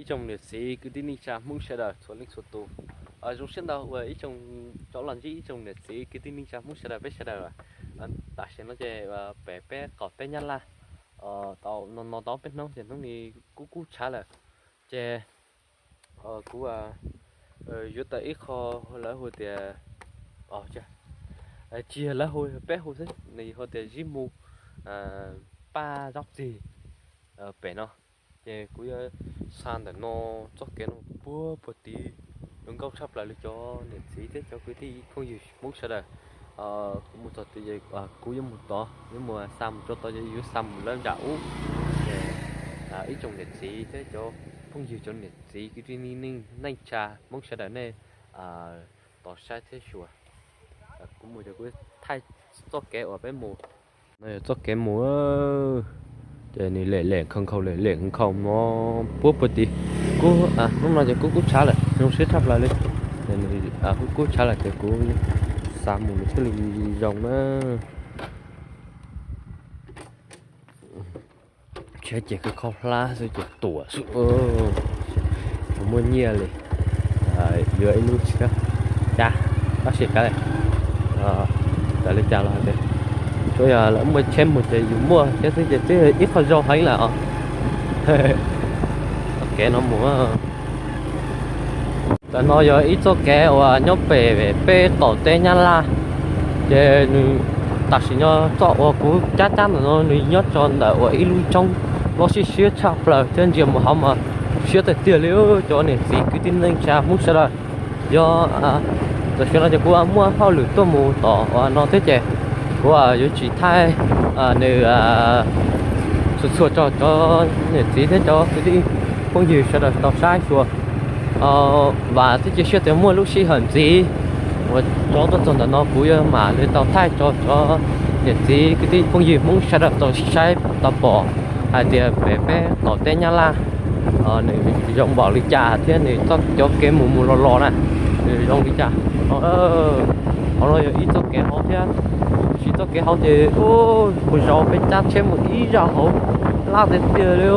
Tsoom niam txiv kwv tij neej tsa Hmoob sawv daws txhua leej txhua tus, zoo siab ntau uas ib tsoom, cov los ntsib ib tsoom niam txiv kwv tij neej tsa Hmoob sawv daws peb sawv daws. Tam sim no ces pem peb qaum teb Nyab Laj, tau no no tau peb hnub ces hnub ni kub kub tshav lawm. Ces kuv yuav tawm ib qho lawv hu tias, tsis yog lawv hu, peb hu xwb, nws hu tias Zib Mu Paj Zaub Txig pem no. Ces kuv yuav xa ntawm no txoj kev no puag puag tid, zoo nkauj tshaj plaws li cov niam txiv thiab cov kwv tij phooj ywg Hmoob sawv daws. Kuv mus txog tid, kuv yuav mus tod, yuav mus xa mus tso tod, yuav xa mus lawv nram ub. Ces ib tsoom niam txiv thiab cov phooj ywg, cov niam txiv kwv tij neej tsa Hmoob sawv daws nej tos saib thiab xyuas. Kuv mus ces kuv thaij txoj kev uas peb mus. No yog txoj kev mus, ces nws lem lem nkhaus nkhaus lem lem nkhaus no puag puag tid. Kub, hnub no ces kub kub tshav lawm, zoo siab tshaj plaws li. Kub kub tshav lawm ces kuv xa mus nws thiaj li zoo na. Tshiab ces khaub hlab xwb ces tuam xwb, tsis muaj nyiaj li. Yuav ib lub tshiab cab, tab sis kav liam, txawm li cas los hais tias tsuas yog lawv muaj tsheb mus ces yus muaj thiab xwb ces twb ib qho zoo heev lawm os. Txoj kev no mus, ntawm no yog ib txoj kev uas nyob pem peb qaum teb Nyab Laj, ces nws tam sim no txoj uas kuv cab cab ntawm no nws nyob tso ntawm uas ib lub roob loj siab siab tshaj plaws thiab ntsia mus hauv mas siab tiag tiag li cov niam txiv kwv tij neej tsa Hmoob sawv daws. Yog tam sim no ces kuv muaj hauj lwm tuaj mus tom uas no thiab ces kuv yuav tsis thaij nws txhua txhua rau cov niam txiv thiab cov kwv tij phooj ywg sawv daws tau saib xyuas. Vam thiab cia siab tias muaj lub sij hawm ntxiv uas rov tuaj txog ntawm no kuv yuav mam li tau thaij rau cov niam txiv kwv tij phooj ywg Hmoob sawv daws tau saib tau pom hais tias pem peb qaum teb Nyab Laj nws zoo npaum li cas thiab nws txoj cov kev mus mus los los na nws zoo li cas. Qhov no yog ib txoj kev hauv thiab, tab sis txoj kev hauv ces kuv zaum peb cab tsheb mus ib zaug hauv, laj tiag tiag li.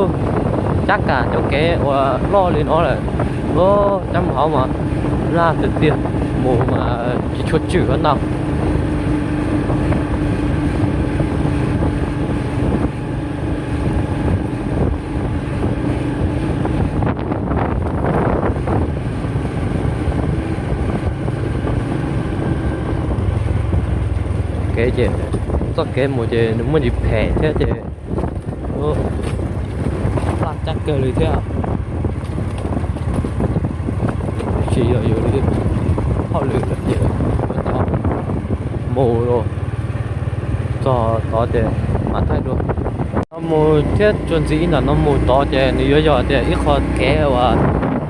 Cab kam cov kev uas loj li no lawm, cab mus hauv mas laj tiag tiag, mus mas tsis tshua tswm ntau. Kev ces, txoj kev mus ces nws muaj ntsis phem thiab ces laj cab kawg li thiab. Tab sis yog yus li hauj lwm ces tau mus txog tod ces mam thaij dua. No mus thiab tsuas ntxiv ib ntam no mus tod ces nws yuav yog tias ib qho kev uas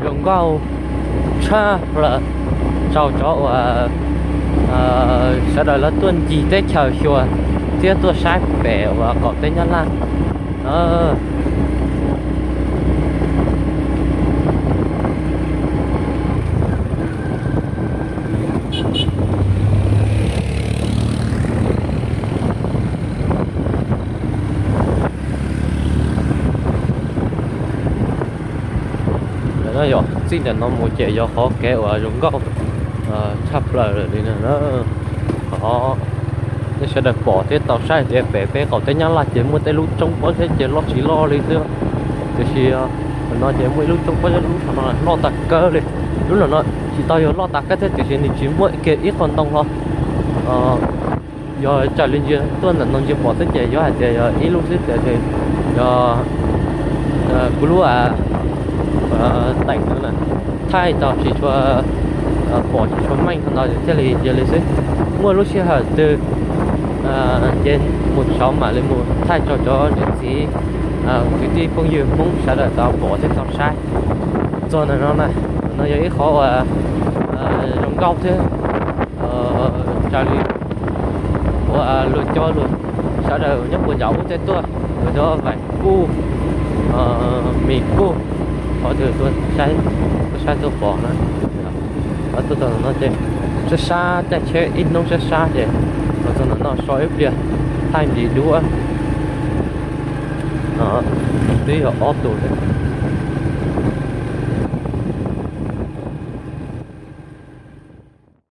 zoo nkauj tshaj plaws rau cov uas sawv daws lawv tuaj ncig teb chaws xyuas thiab tuaj saib pem uas qaum teb Nyab Laj. Ntawm no yog txij ntawm no mus ces yog qhov kev uas zoo nkauj tshaj plaws lawm li na. Qhov nej sawv daws pom thiab tau saib tias pem peb qaum teb Nyab Laj ces muaj tej lub roob pob zeb ces loj tsis loj li xwb, tiam sis no ces muaj ib lub roob pob zeb lub no loj tas kawg li. Lub no tsis tau yog loj tas kawg thiab tiam sis nws tsis muaj kiag ib qho ntoo hlo. Yog raws li ntsia tuaj ntawm no ntsia pom xwb ces yuav hais tias yog ib lub xwb tiam sis yog kuv lub teem no na, thaij tau tsis tshua pom tsis tshua meej ntau thiaj li yog li xwb. Muaj lub sij hawm twg ces mus saud mam li mus thaij rau cov niam txiv kwv tij phooj ywg Hmoob sawv daws tau pom thiab tau saib. Txog ntawm no na, no yog ib qhov uas zoo nkauj thiab raws li uas luag cov luag sawv daws nyob puag nram ub tej tuaj, luag cov vais kuj, mis kuj, qhov twg tuaj saib tuaj pom na. Tuaj txog no ces sab sab caij tsheb ib hnub sab sab ces los txog ntawm no so ib pliag thaij ntiv duab. Twb yog ob tug,